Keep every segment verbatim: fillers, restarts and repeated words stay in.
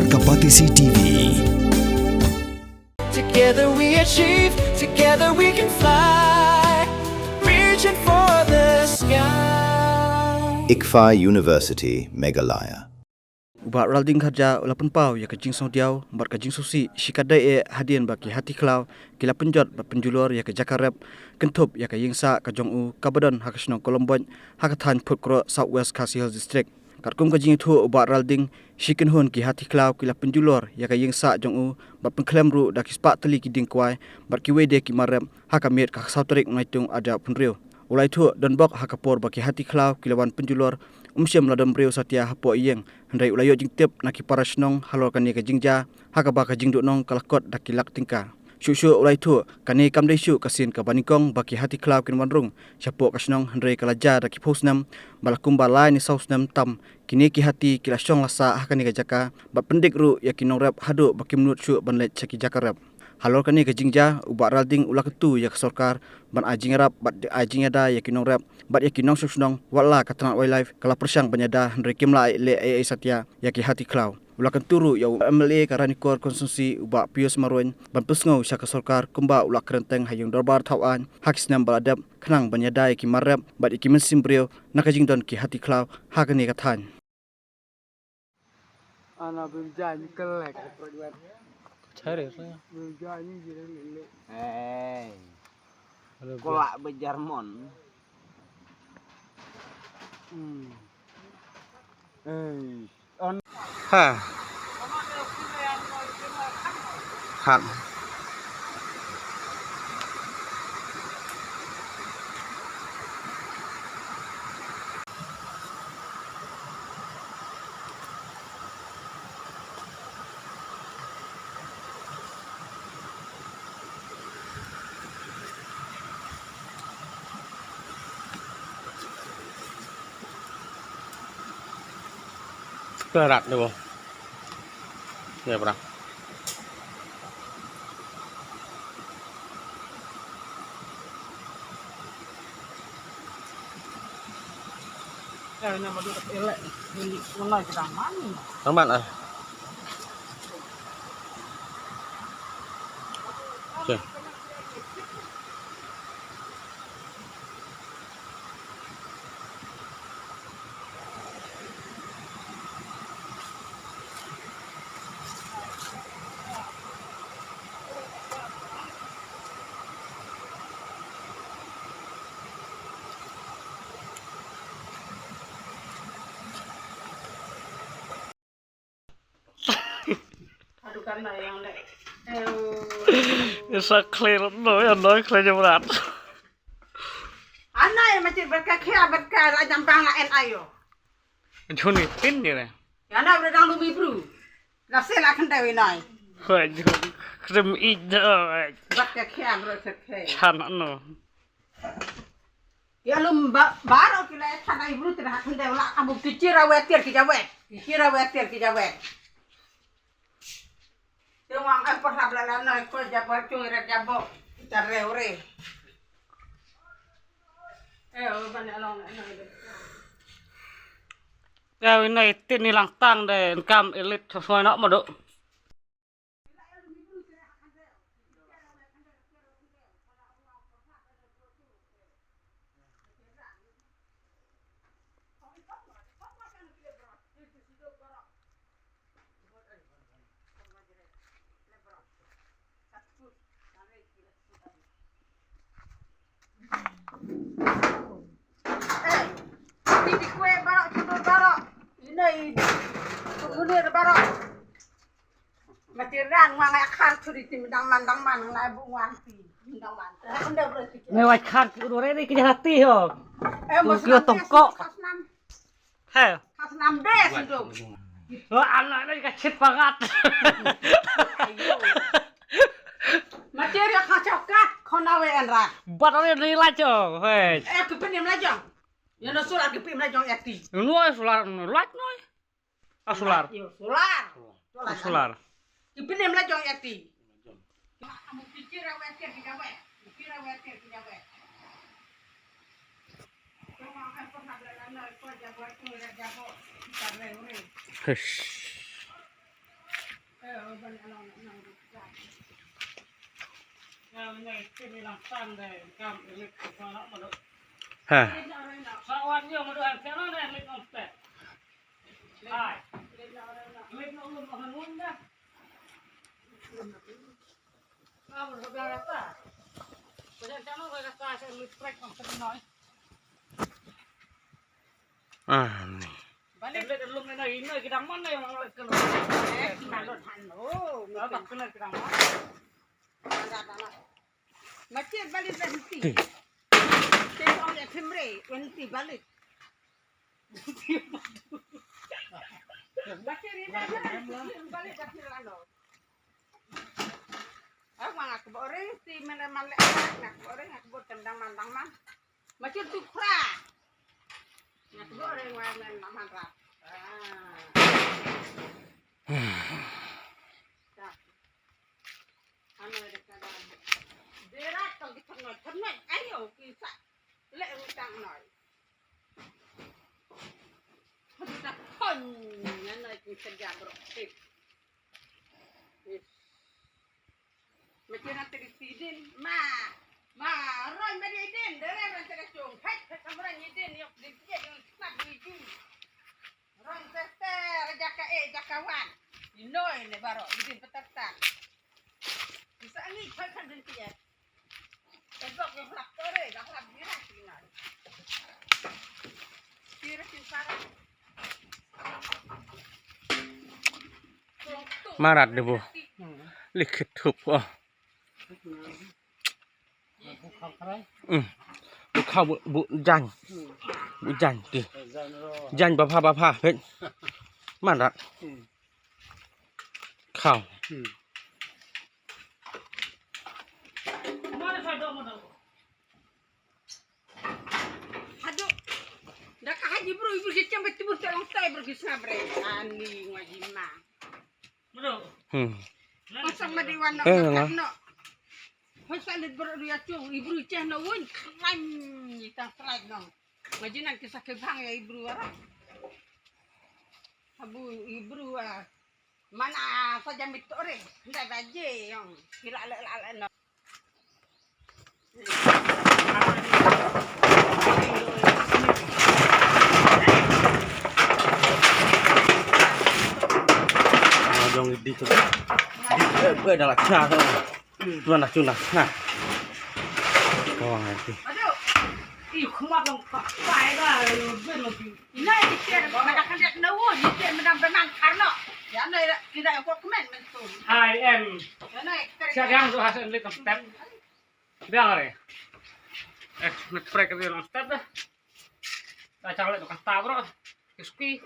Kapatisi T V. Together we achieve, together we can fly, reaching for the sky. ICFAI University, Meghalaya. U Bah Ralding Kharja u la pynpaw ïa ka jingsngewdiaw bad ka jingsngewsih shikatdei eh hadien ba ki hati khlaw ki la pynjot bad pynjulor ïa ka jaka rep kynthup ïa ka ïingsah ka jong u kaba don ha ka shnong Kolomboit ha ka thaiñ Phutkroh, South West Khasi Hills District. Katkum ka jingïathuh u Bah Ralding, shi kynhun ki hati khlaw ki la pynjulor ïa ka ïingsah jong u bad pynkhlem ruh da ki spah tylli ki dieng kwai bad kiwei de ki mar rep ha ka miet ka khatsaw tarik Naitung arhajar arphew hynriew. U la ïathuh, donbok ha ka por ba ki hati khlaw ki la wan pynjulor, um shym la don briew satia hapoh ïing, hynrei u la ïoh jingtip na ki para shnong halor kane ka jingjia ha kaba ka jingduhnong ka la kot da ki lak tyngka. Shuh shuh u la ïathuh, kane kam dei shuh ka sien kaba nyngkong ba ki hati khlaw kin wan rung shapoh ka shnong, hynrei ka la jia da ki phew snem, ba la kumba lai ne saw snem tam kine ki hati ki la shong la sah ha kane ka jaka bad pyndik ruh ïa ki nongrep haduh ba kim nud shuh ban leit sha ki jaka rep. Halor kane ka jingjia, u Bah Ralding u la kyntu ïa ka sorkar ban ai jingïarap bad ai jingïada ïa ki nongrep bad ïa ki nongshong shnong, wat la ka tnat Wildlife ka la pyrshang ban ïada, hynrei kim lah leh ei ei satia ïa ki hati khlaw. U la kyntu ruh ïa u M L A ka Ranikor Constituency, u Bah Pius Marwein, ban pynsngew sha ka sorkar kumba u la kren teng ha ïing dorbar thaw aiñ ha ki snem ba la dep, khnang ban ïada ïa ki mar rep bad ïa ki mynsiem briew na ka jingdon ki hati khlaw ha kane ka thaiñ. Ana bym jani kelek. Cari saya. Bym jani jira lele. Hey. Ada Kolak bejarmon. Hmm. Hey. On. Ha. Hat. Berat ni, Bang. Ya, berat. Eh, nama dia tak elak. Ini mana kita mana? Aman ah. Okey. Aduh, kan na yang dek. Aduh. Isa clear no, ya no, clear jam rat. Ana ya macam berka kia berka la jam bang la en ayo. Juni tin ni ne. Ya na bro dang lumi bro. La sel akan dewi nai. Wah, juni krim ij dah. Berka kia bro terkai. Chan no. Ya lum ba-, baroh ki la ïathan ai bru te ha khyndew la ka mut ki jira wet tiar ki jawet. Ki jira wet tiar ki jawet. Te wang ai por hap la la noi ko jabo chung ret jabo. Kita rew re. Eh, oh, ban along na noi. Ya, wi noi tin ni lang tang de, kam elit soi nok ma do. Eh, di di kue barak, cundur barak. Ina i, cundur barak. Mati rang, wang ai khar curi ti mendang man, dang man, ngai bu wang ti mendang man. Anda berarti. Me wai khar ki udah ready ke hati ho. Eh, mas kio tongkok. Khas nam. He. Khas nam bes itu. Wah, anak ni ka chit pagat. Ayo. Mati ria kha chokat, khona we enra. Bat ni ni la cho. He. Eh, ke penim la jong. Ya no surat ke penim la jong eti. No surat no, light no. Ah, solar. Yo, solar. Ah, solar. Ki penem la jong eti. Hish. Ha. Ah, ni. Balik. Balik, balik, balik. Eh, malut han. Oh, balik. Kena kena. Matir balik dah henti. Tengok ya kemre, henti balik. Matir ini balik dah kira lalu. Ah, mang aku bore, ti mana male, nak bore, nak bore tendang mandang man. Matir tu kra. Nak bore, mana mana man rap. Ah. Dah. Ano de ka da. Berat tong ki thernoi, thernoi, ayo, ki sa. Le ru tang noi. Hadu ta kon, ano ki kerja berotip. Macam nanti di sidin, ma, ma, ron badi idin, dere ron tega cung. Hai, hai, kamu ron idin, yok, di dia, di snap, di idin. Ron ter ter, jaka eh, jaka wan. Inoi ne baro, idin petertan. Bisa ngi kan kan den tiat. Tebok yang hlap tore, dah hlap dirah tinggal. Kira sing sarang. Marat deh bu. Likit hup oh. Hmm. Bu kha bu, bu jan. Bu jan ti. Jan ba pha ba pha pet. Marat. Khau. Aduh. Dah ka haji bro, ibu si cembe tibur te long tai bro ki sabre. Ani ngwa jima. Hmm. Pasang ma di wan no. Eh, nga. No. Hoi sa lit bro dia tu, ibru ceh no wun klan ni ta slide no. Ngaji nang kisah kebang ya ibru ara. Abu ibru ah. Mana saja mit ore, ndai baje yang kira le le no. Jong di tu. Di eh dah lah cah tu. Tuan dah cunah. Nah. Kau ngerti. Aduh. Ih, kumat dong. Pai dah. Ina ite madakan dia kena wo, ite menang benang karno. Ya no tidak yang kau kemen mentu. Hai em. Ya no kita. Siap yang tu hasil beli tempat. Biar ni. Eh, nak spray kerja long step dah. Dah cakap tu kata bro. Kiski.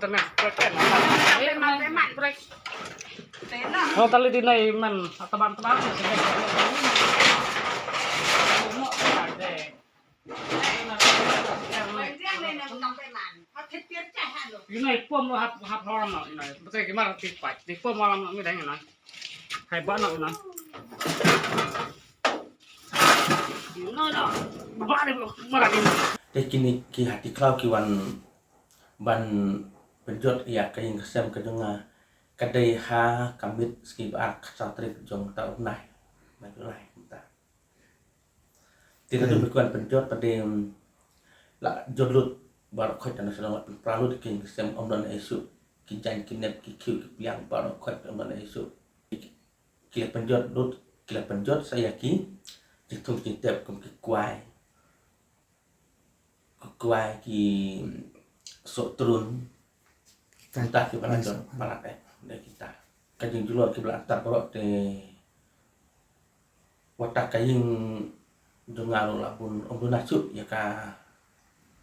Tenang spray kan. Spray. Oh, tali di nai man. Teman-teman. Ina i pom lo hap hap horam lo ina. Betul ki mar ti pat. Ti pom horam lo mi dang ina. Hai ba no ina. Ina no. Ba ni mar ina. Te kini ki hati khlaw ki wan ban pynjot ïa ka ïing ka sem ka jong nga. Ka dei ha ka miet sngi ba ar ka sa tarik jong ta u bnai. Ba u bnai mynta. Te naduh ba ki wan pynjot pat de la jot lut baroh khoit na shnong, la pynpra lut ki ïing ki sem, ym don ei shuh, ki jaiñ ki nep ki khiew ki pliang baroh khoit ym don ei shuh. Ki la pynjot lut, ki la pynjot sa ïa ki jingthung jingtep kum ki kwai, ki kwai, ki soh trun. Kita kiba la don palat eh de kita. Ka jingjulor kiba la tar baroh te wat ka ïing jong nga ruh la bun, ym duna shuh ïa ka.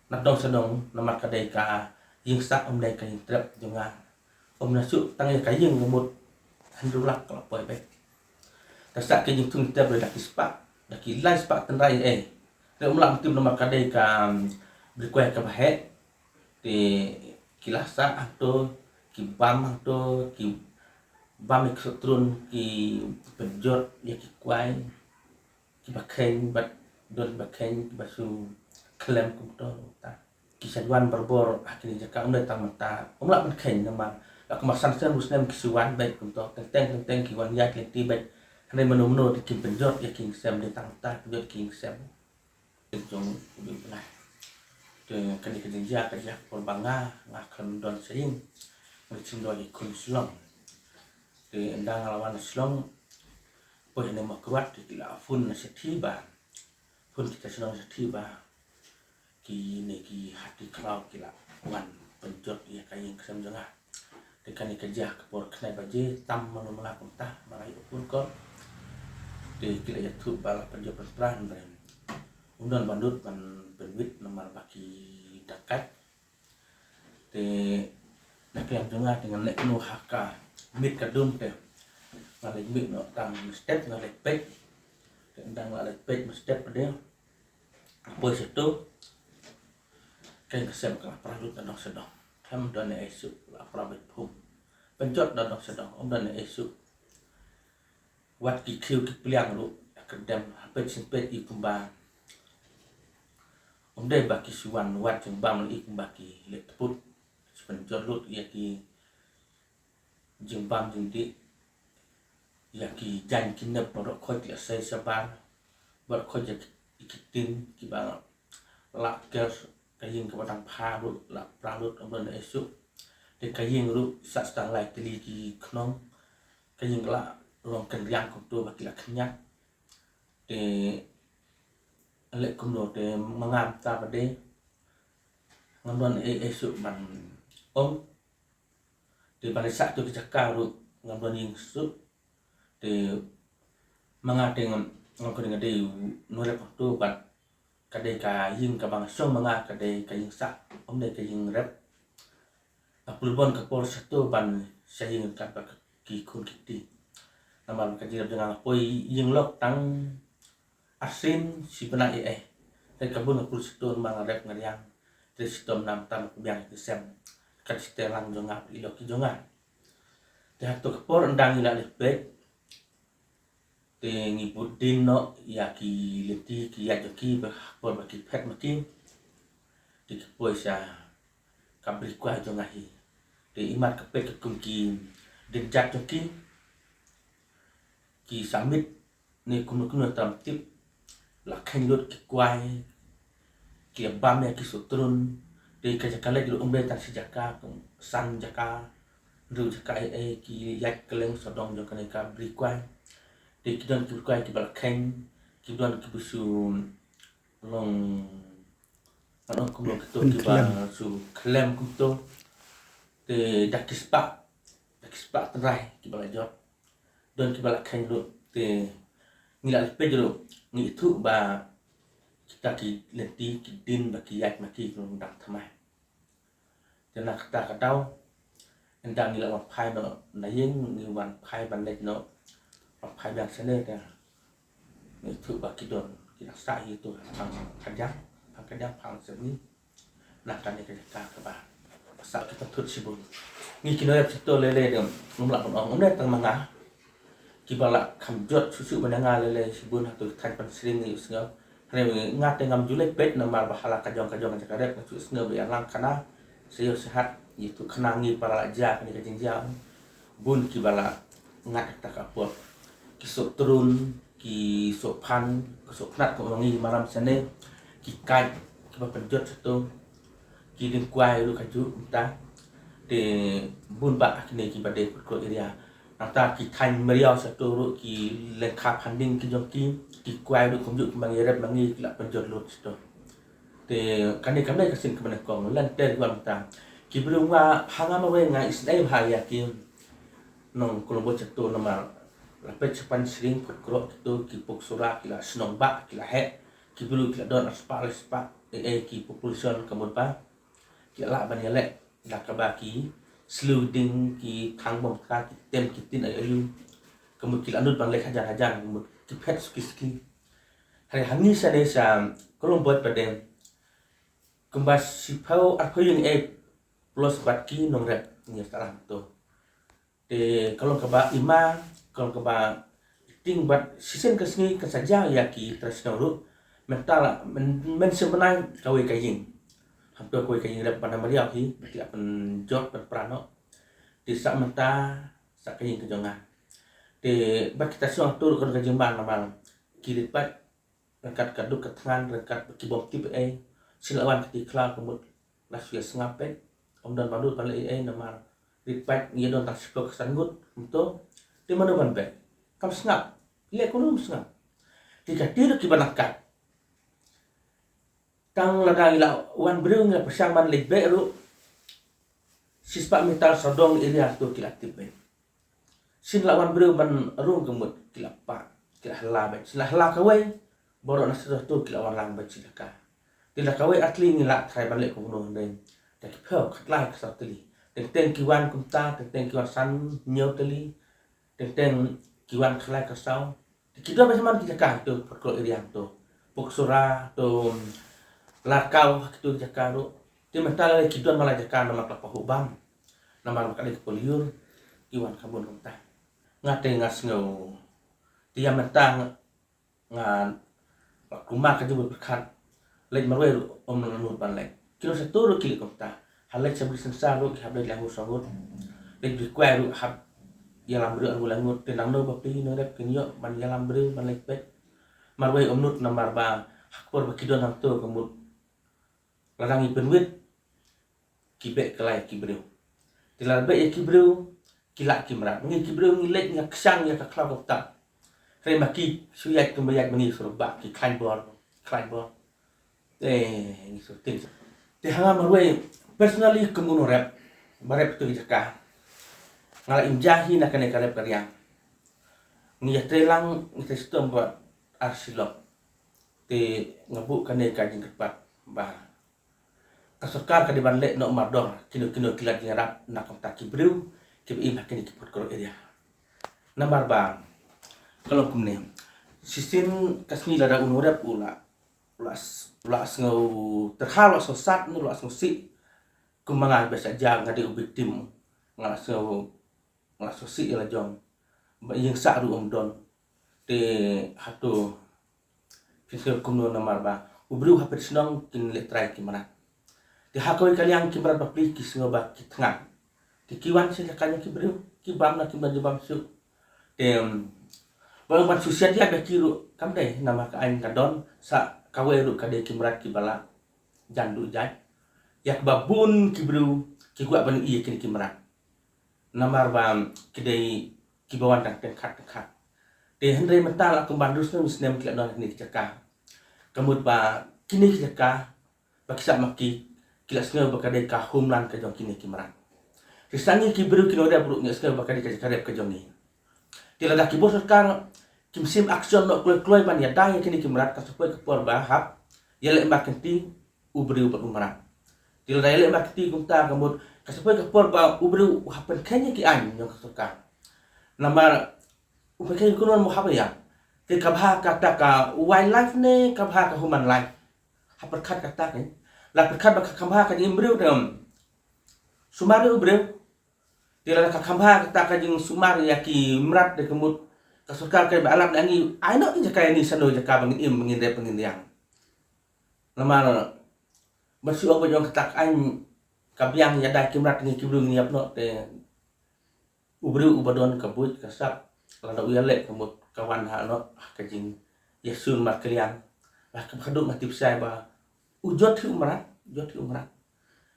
Na dong sha dong namar ka dei ka ïing sah, ym dei ka ïing trep jong nga. Ym duna shuh tang ïa ka ïing ka mut hynriew lak ka la poi beit. Ka sah ka jingthung jingtep da ki spah, da ki lai spah tynrai eh. Te ym lah tip namar ka dei ka, um, brikwai kaba heh. Te ki la sah hangto, ki bam hangto, ki bam ïa ki soh trun, ki pynjot ïa ki kwai, kiba kheiñ bad don kiba kheiñ kiba shu khlem kumto ta. Ki sha wan barabor ha kine ki jaka, ym dei tang mynta, ym lah ban kheiñ namar la kumba san snem, hynriew snem ki shu wan beit kumto, teng teng teng teng ki wan ïaid lynti beit. Hynrei mano mano te kim pynjot ïa ki ïing ki sem, dei tang mynta pynjot ki ïing ki sem. Jong u Blei u Blei. Te kane ka jingjia ka jia por ba nga, nga khlem don sha ïing. Nga chim doi ki khun Shillong. Te ynda nga la wan Shillong, poi hane Mawkyrwat te ki la phone na shathie ba, phone kita Shillong shathie ba kine ki hati khlaw ki la wan pynjot ïa ka ïing ka sem jong nga. Te kane ka jia ka por khyndai baje tam malu mala kumta, ma nga ïoh phone call. Te ki la ïathuh ba la pynjot pynpra, hynrei ym don ba nud ban pynwit namar ba ki dakat. Te na ka liang jong nga te ngan leit noh ha ka miet ka dum te. Nga leit miet noh tang mynstep, nga leit peit. Te ynda nga leit peit mynstep pat de, poi shato, ka ïing ka sem ka la pra lut na dong sha dong. Khlem don ei ei shuh, la pra beit phum. Pynjot na dong sha dong, ym don ei ei shuh. Wat ki khiew ki pliang ruh, ka dem ha peit shen peit i kumba ym dei ba ki shu wan wad jingbam, i kumba ki leit tput. Shu pynjot lut ïa ki jingbam jingdih, ïa ki jaiñ ki nep baroh khoit, ïa sei shabar baroh khoit, ïa ki, ki tin kiba la ker ka ïing kaba dang pha ruh la pra lut, ym don ei ei shuh. Te ka ïing ruh sah sdang lai tylli ki khnong. Ka ïing ka la long kynriang kumto ba ki la khynñiat. Te leh kumno te ma nga mynta pat de ngam don ei ei shuh ban ong. Te ban leit sah to ki jaka ruh ngam don ïing shuh. Te ma nga te ngam, ngam kren, nga dei u nongrep hangto bad ka dei ka ïing kaba nga shong ma nga ka dei ka ïing sah, ym dei ka ïing rep. Nga pynlong ka por shato ban shah ïing katba ki khun ki kti. Namar ka jingrep jong nga, nga poi ïing lok tang arsien shi bnai ei ei. Te ka bun nga pynlong shato namar nga rep nga riang. Te shitom namar tam ka biang ki sem. Ka dei shi tyrlang jong nga, i lok ki jong nga. Te hato ka por ynda ngi la leit peit, te ngi bud dien noh ïa ki lynti ki ïaid jong ki ba por ba ki phet ma ki. Te ki poi sha ka bri kwai jong nga hi. Te imat ka peit ka kum ki dien jat jong ki, ki sa miet ne kumno kumno tam tip. La kheiñ lut ki kwai, ki bam ïa ki sohtrun. Te ka jaka leit ruh ym dei tang shi jaka, kum san jaka, hynriew jaka ei ei, ki ïaid kylleng sawdong jong kane ka bri kwai. Te ki don ki bri kwai kiba la kheiñ, ki don kiba shu long, ano kumno kito, kiba shu khlem kumto. Te da ki spah, da ki spah tynrai kiba la jot. Don kiba la kheiñ ruh, te ngi la leit peit ruh ngi ithuh ba kita ki lynti ki dien ba ki ïaid ma ki ki long dang thymmai. Te na kata ka daw ynda ngi la wan phai noh na ïing, ngi wan phai ban leit noh, wan phai biang shane, te ngi ithuh ba ki don ki dang sah hi to phang kadiang, phang kadiang, phang sepngi. Na kane ka jaka kaba sah ki thut shibun. Ngi ki nongrep shato lei lei de ngam lah ban ong, ym dei tang ma nga, kiba la kham jot shuh shuh ban ïa nga lei lei shibun hato ki thaiñ Phansring ngi ïohsngew. Hynrei nga te ngam ju leit peit namar ba ha la ka jong ka jong ka jaka rep nga shu ïohsngew ba ïalang khana, sha ïew sha hat, ïathuh khana ngi para la jia kane ka jingjia. Bun kiba la ngat ha kata ka por. Ki sohtrun, ki sohphan, ki sohpnat, kumba ngi maram shane, ki kait kiba pynjot shato, ki dieng kwai ruh kajuh mynta. Te bun bah kine kiba dei Phutkroh area. Nangta ki thaiñ Myriaw shato ruh ki lyngkha phan ding ki jong ki, ki kwai ruh kumjuh kumba ngi rep ma ngi ki la pynjot lut shato. Te kane kam dei ka sien kaba nyngkong, lynter ki wan mynta. Ki briew nga, ha nga marwei nga isynei bha ïa ki nong Kolombo shato namar la peit sha Phansring, Phutkroh kito ki pok sura ki la shnong bah, ki la heh, ki briew ki la don ar spah lai spah, eh, eh, ki population ka mut ba ki la lah ban ïaleh da kaba ki sliew ding, ki thang bom ka, ki tem ki tin aïu aïu. Ka mut ki la nud ban leh hajan hajan, ka mut ki phet suki suki. Hynrei ha ngi shane sha Kolombo pat de kumba shiphew arphew ïing eh plus bad ki nongrep ngi ïa sah lang to. Te ka long kaba ima, ka long kaba tieng bad shisien ka sngi kan sa jia ïa ki trai shnong ruh. Mynta la, myn, mynshem bnai kawei ka ïing. Hangto kawei ka ïing rep ba na Myriaw hi, ba ki la pynjot pynpra noh. Te sah mynta, sah ka ïing ka jong nga. Te bad kita shnong hangto ruh ka long ka jingma namar ki leit pat ryngkat ka duk ka thngan, ryngkat ki bym tip ei, shin la wan ka ti khlaw ka mut la shu ïa sngap peit, ym don ba nud ban leh ei ei namar rit pait ngi don tang shiphew ka san ngut, mynta te mano ban beh, kam sngap, leh kumno ym sngap. Ki ka ti ruh ki ba nangkat. Tang lada ngi la wan briew ngi la pyrshang ban leit beh ruh, shispah mitar sawdong area to ki la tip beit. Shin la wan briew ban rung ka mut ki la pah, ki la hla beit. Shin la hla kawei, baroh na sdang to ki la wan lang beit shi jaka. Te da kawei artylli ngi la tharai ban leh kumno hynrei da ki phew khatlai ka saw tylli. Teng teng ki wan kumta, teng teng ki wan san hynñiew tylli, teng teng ki wan khatlai ka saw. Te ki don beit man ki jaka to, Pyrkhat area to, Poksura to, Larkau, kito ki jaka ruh. Te mynta la ki don man la jaka namar ka la pahuh bam, namar ka dei ka polyur, ki wan ka bun kumta. Nga te nga sngew, te ïa mynta nga, nga la kumar ka jingmut pyrkhat. Leit marwei ruh ym la nud ban leit. Ki nongshah tur ruh ki leit kumta. Ha leit sha Bri Syngsa ruh ki hap leit laingut saw ngut. Leit Bri Kwai ruh hap ïalam briew arngut laingut. Te nangno ba phi nongrep kin ïoh ban ïalam briew ban leit peit. Marwei ym nud namar ba ha ka por ba ki don hangto ka mut, lada ngi pynwit ki beh kylla ïa ki briew. Te lada beh ïa ki briew, ki lah ki mrad. Ngi ki briew ngi leit ngi ïa kshang ïa ka khlaw ka btap. Hynrei ma ki shu ïaid kumba ïaid ma ngi, shu rumbah ki khlaiñ bor, khlaiñ bor. Te ngi shu tieng. Te ha nga marwei personally kum u nongrep ba rep kito ki jaka, nga la im ja hi na kane ka rep ka riang. Ngi ïatrei lang, ngi trei shitom bad ar shi lok. Te nga buh kane ka jingkyrpad ba ka sorkar ka dei ban leh noh mardor kino kino ki lad jingïarap na ka bynta ki briew kiba im ha kine ki Pyrkhat area. Namar ba ka long kumne, shisien ka sngi lada u nongrep u la, u la s-, u la sngew tyrha, u la sngew sad, u la sngew sih, kumba nga ba shah ja nga dei u victim, nga la sngew, nga la sngew sih ïa la jong, ba ïing sah ruh ym don. Te hato phin sngew kumno namar ba u briew ha pdeng shnong kin leh trai ki mrad. Te ha kawei ka liang ki mrad bapli ki sngew ba ki thngan. Te ki wan sha jaka jong ki briew, ki bam na ki bam, ki bam shuh. Te, em, ba ban shu siat ïa ba ki ruh kam dei namar ka aiñ ka don, sa kawei ruh ka dei ki mrad kiba la jan duh jait. Ïa kaba bun ki briew ki kwah ban ïohi ïa kine ki mrad. Namar ba ki dei kiba wan tang tyngkhat tyngkhat. Te hynrei mynta la kumba hynriew snem snem ki la don ha kine ki jaka. Ka mut ba kine ki jaka ba ki sah ma ki, ki la sngew ba ka dei ka homeland ka jong kine ki mrad. Te sa ngi ki briew ki nongrep ruh ngi sngew ba ka dei ka jaka rep ka jong ngi. Te lada ki bor sorkar kim shim action noh kloi kloi ban ïada ïa kine ki mrad, ka sa poi ka por ba hap ïaleh markynti u briew bad u mrad. Te lada ïaleh markynti kumta ka mut ka sa poi ka por ba u briew u hap pynkheiñ ïa ki aiñ jong ka sorkar. Namar u pynkheiñ kumno mo hap ïa. Te ka bha kata ka wildlife ne ka bha ka human life. Ha pyrkhat kata ka, la pyrkhat ba ka kham bha ka jingbriew te sumar ïa u briew. Te lada ka kham bha kata ka jingsumar ïa ki mrad, te ka mut ka sorkar ka ba lap na ngi, ai noh ki jaka ïa ngi, shano jaka ba ngin im, ba ngin rep, ba ngin riang. Namar ba shu ong ba jong kata ka aiñ ka biang ïada ki mrad, ngi ki briew ngin ïap noh. Te u briew uba don ka buit ka sap, lada u ïaleh ka mut ka wan ha noh ha ka jingïasyllok markylliang. Ba ka khadduh nga tip shai ba u jot hi u mrad, jot hi u mrad.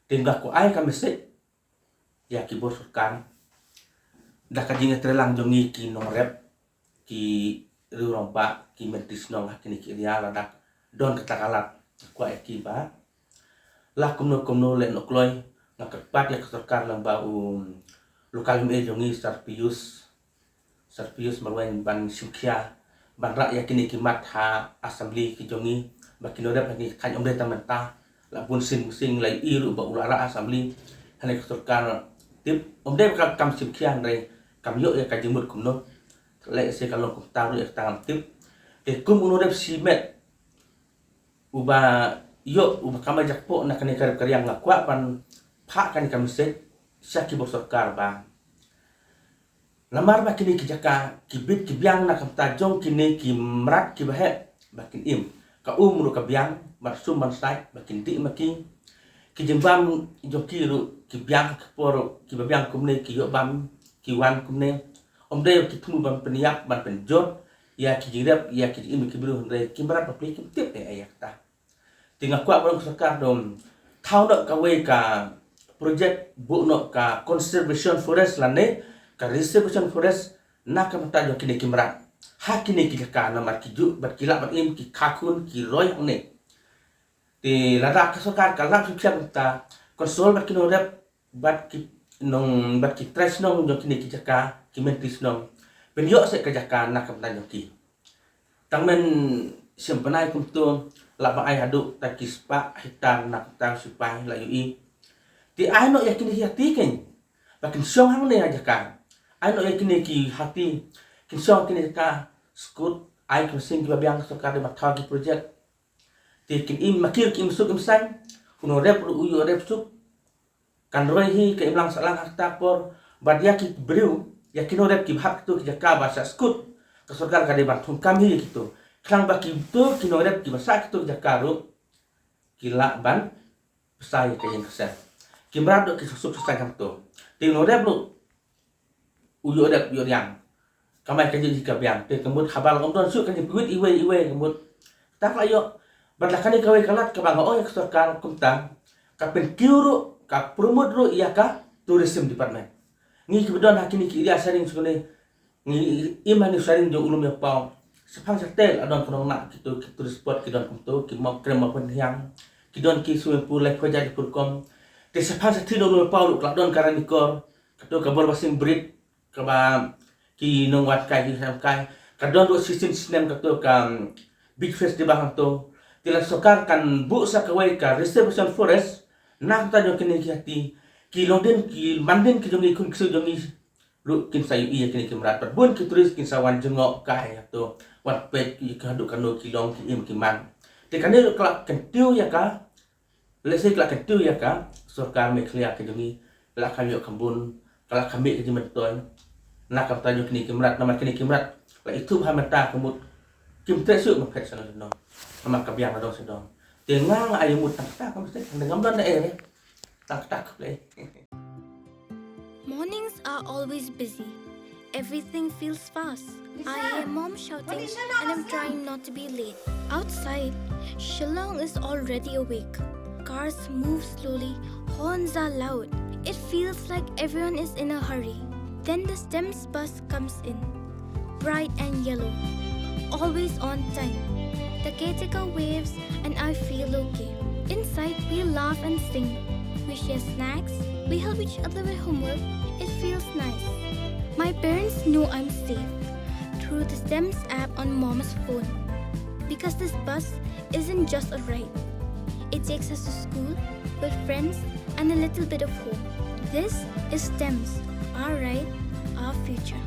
Te nga kwah ai ka message ïa ki bor sorkar da ka jingïatreilang jong ngi ki nongrep, ki riew rangbah, ki myntri shnong ha kine ki area, lada don kata ka lad, kwah ïa ki ba la kumno kumno leh noh kloi. Nga kyrpad ïa ka sorkar lyngba u local M A jong ngi Sir Pius, Sir Pius Marwein ban shim khia ban rah ïa kine ki mat ha assembly ki jong ngi, ba ki nongrep ha kine ki thaiñ, ym dei tang mynta, la bun sien bun sien la ïohi ruh ba u la rah assembly. Hynrei ka sorkar tip, ym dei ba ka kam shim khia hynrei kam ïoh ïa ka jingmut kumno. Lehse ka long kumta ruh ïa kata ngam tip. Te kum u nongrep shimet uba ïoh, uba kamai jakpoh na kane ka rep ka riang, nga kwah ban phah kane ka message sha ki bor sorkar ba namar ba kine ki jaka ki bit ki biang na ka bynta jong kine ki mrad kiba heh ba kin im. Ka um ruh ka biang, ban sum ban sait ba kin dih ma ki. Ki jingbam jong ki ruh ki biang, ha ka por kiba biang kumne ki ïoh bam, ki wan kumne. Ym dei ki thmu ban pynïap, ban pynjot, ïa ki jingrep ïa ki jingim ki briew, hynrei ki mrad bapli kim tip ei ei ïa kata. Te nga kwah ban ong ka sorkar, dom thaw noh kawei ka project, buh noh ka conservation forest lane ka reservation forest na ka bynta jong kine ki mrad ha kine ki jaka, namar ki ju bad ki lah ban im, ki kha khun, ki roi hangne. Te lada ka sorkar ka lah ban pynïaid bynta, consult bad ki nongrep bad ki nong bad ki trai shnong jong kine ki jaka, ki myntri shnong, pynïoh seh ka jaka na ka bynta jong ki. Tang mynshwa bnai kumto lah ban ai haduh tang ki spah hektar na ka bynta u sipai, la ïohi. Te ai noh ïa kine ki hati kein ba kin shong hangne ha jaka. Ai noh ïa kine ki hati kin shong kine jaka, skud, ai ki mynsiem kiba biang, ka sorkar dei ban thaw ki project. Te kin im, ma ki ruh ki im suk im saiñ, u nongrep ruh u ïoh rep suk. Kan roi hi ka imlang sahlang ha kata ka por. Bad ïa ki briew, ïa ki nongrep kiba hap kito ki jaka ba shah skud, ka sorkar ka dei ban thungkam hi ïa kito, khnang ba kito ki nongrep kiba shah kito ki jaka ruh ki lah ban pynshai ïa ka ïing ka sem. Ki mrad ruh ki suk suk saiñ hangto. Te u nongrep ruh u ïoh rep ïoh riang. Kamai ka jingïaid ka biang. Te ka mut haba la ym don shuh ka jingpynwit iwei iwei, ka mut kata ka la ïoh. Bad la kane kawei ka lad kaba nga ong ïa ka sorkar kumta, ka pynkiew ruh, ka promote ruh ïa ka tourism department. Ngi kiba don ha kine ki area sharing shuh ne, ngi im ha une u sharing jong u Lum Ïa Paw. Shaphang shatei la don ka nongna, kito ki tourist spot ki don kumto, ki Mawkrem Mawpynthiang, ki don ki swimming pool laiphew hajar laiphew rukom. Te shaphang shathie jong u Lum Ïa Paw ruh ka la don ka Ranikor, kato ka Borbasing Bridge, kaba ki nongwad kai ki snem kai. Ka don ruh shisien snem kato ka, um, beach festival hangto. Te la sorkar kan buh sa kawei ka reservation forest na ka bynta jong kine ki hati. Ki longdien, ki mandien ki jong ngi, khun ksiew jong ngi ruh kin sa ïohi ïa kine ki mrad. Bad bun ki tourist kin sa wan jngoh kai hangto, wan peit ïa ka haduh kano ki long ki im ki man. Te kane ruh ka la kyntiew ïa ka, lehse ka la kyntiew ïa ka sorkar Meghalaya ka jong ngi, ka la kham ïoh kham bun, ka la kham mih ka jingmyntoi na ka bynta jong kine ki mrad, namar kine ki mrad la ithuh bha mynta, ka mut kim treh shuh ban phet sha nong sha nong, namar ka biang na dong sha dong. Te nga nga ai mut tang kata, ka mut tang ngam don na ei re. Tang kata ka blei. Mornings are always busy. Everything feels fast. I hear mom shouting and I'm trying not to be late. Outside, Shillong is already awake. Cars move slowly, horns are loud. It feels like everyone is in a hurry. Then the STEMS bus comes in. Bright and yellow. Always on time. The caretaker waves and I feel okay. Inside, we laugh and sing. We share snacks. We help each other with homework. It feels nice. My parents know I'm safe through the STEMS app on mom's phone. Because this bus isn't just a ride, it takes us to school, with friends, and a little bit of home. This is STEMS, our ride, our future.